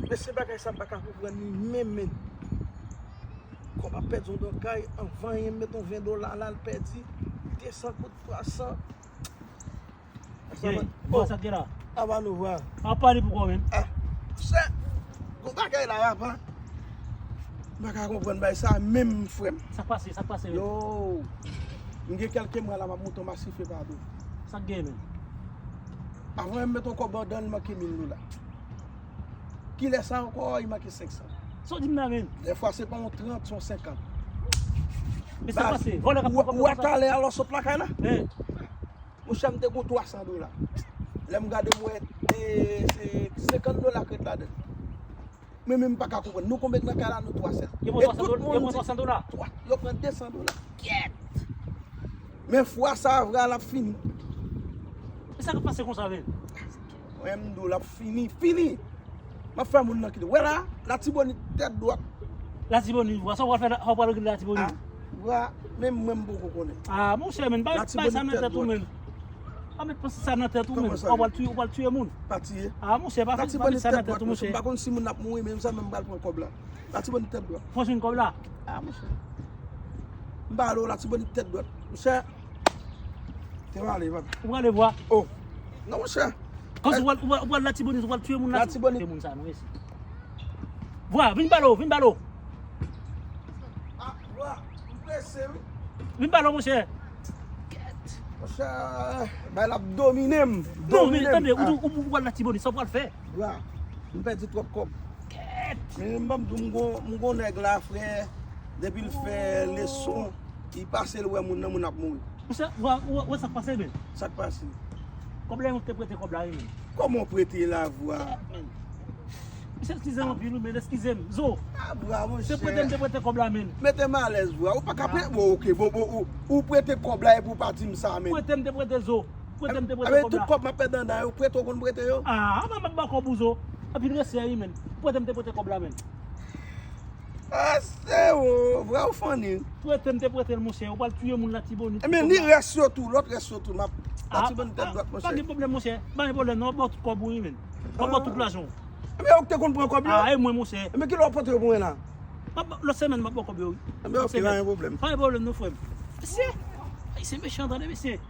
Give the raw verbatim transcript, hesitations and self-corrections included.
Mesye, bagay sa m pa ka konprann li menm, menm. Kòb ap pèdi yon dòkay, anvan yon met yon ven dola la, l pèdi de san kout, twa san. Ey, bon, sa k gen la? Apa nou vwa. Apa li pou kò menm? Ah, se yon bagay la, apa. M pa ka konprann bagay sa menm, frè m. Sa k pase? Sa k pase menm? Yo, m gen kèlke mwa la, m ap monte yon masife pa tou. Sa k gen menm? Avan m met yon kòb andan, l manke mil dola. Kilè sa ankò, li manke senk san. Sa w di m la menm? Dèfwa se pa yon trant, se yon senkant. Men sa k pase? Vòlè k ap pran kòb yo konsa? Ou wè talè a lè w sot lakay la? Hein? Monchè, m te gon twa san dola. Lè m gade, m wè, e, se senkant dola k ret ladan l. Mwen menm, m pa ka konprann. Nou konbyen k nan kay la? Nou twa sèl. Yo pran twa san dola? Yo pran twa san dola? Twa, yo pran de san dola. Kyèt! Men fwa sa a, vre, l ap fini. E sa k ap pase konsa, menm? Mwen, m di w, l ap fini, fini! M ap fè moun nan kite. Wè la, Latibonit tèt dwat. Latibonit, vwa, sa w pral fè, sa w pral regle Latibonit? Ah, vwa, menm mwen m poko konnen. Ah, monchè, men, pa met sa nan tèt ou, men. Pa met panse sa nan tèt ou, men. Ou pral tiye, ou pral tiye moun. Pa tiye. Ah, monchè, pa met sa nan tèt ou, monchè. M pa konn si moun ap mouri, men sa menm m pral pran kòb la. Latibonit tèt dwat. Fò jwenn kòb la. Ah, monchè. M pale w, Latibonit tèt dwat. Monchè. Te m ale, papi. Ou prale vwa? Oh. Non, monchè. Kòm ou pral, ou pral, ou pral Latibonit, ou pral tiye moun la. Latibonit. Tiye moun sa, non, mesye. Vwa, vin pale w, vin pale w. Ah, vwa, m prese, wi. Vin pale w, monchè. Monchè, bay la ap domine m. Non, men tande, ou, ou, ou pral Latibonit, sa w pral fè? Vwa, m pèdi twòp kòb. Kèt! Men m ban m di w, m gon, m gon nèg la, frè, depi l fè leson, li pase l wè moun nan, moun ap mouri. Monchè, ou wè, ou wè, ou wè sa k pase, men? Sa k pase? Kòb la, yon te prete kòb la, wi, men. Kòman w prete la, vwa? Mesye, eskize m anpil, wi, men, eskize m. Zo. Ah, vwa, monchè. Se prete m te prete kòb la, men. Mete m alèz, vwa. Ou pa ka prete, bon, ok, bon, bon, ou, ou prete kòb la epi w pa di m sa, men. Prete m te prete, zo. Prete m te prete kòb la. Tout kòb m ap pèdi andan yo, prete w konn prete yo? Ah, m ap ba w kòb ou, zo. Anpil respè, wi, men. Prete m te prete kòb la, men. Ah, se ou, vwa, ou funny. Prete m te prete l, monchè. Ou pral tiye moun Latibonit. Ebyen, ni rès yo tou, lòt rès yo tou, m ap Latibonit tèt dwat, monchè. Pa gen pwoblèm, monchè. Pa gen pwoblèm, non, m ap ba w tout kòb ou, wi, men. M ap ba w tout lajan w. Ebyen, ou k te konn pran kòb yo? Ah, e mwen, monchè. Ebyen, kilè w ap pote yo pou mwen la? M ap, lòt semèn, m ap ba w kòb yo, wi. Ebyen, ok, pa gen pwoblèm. Pa gen pwoblèm, non, frè m. Mesye, Ayisyen mechan, tande, mesye.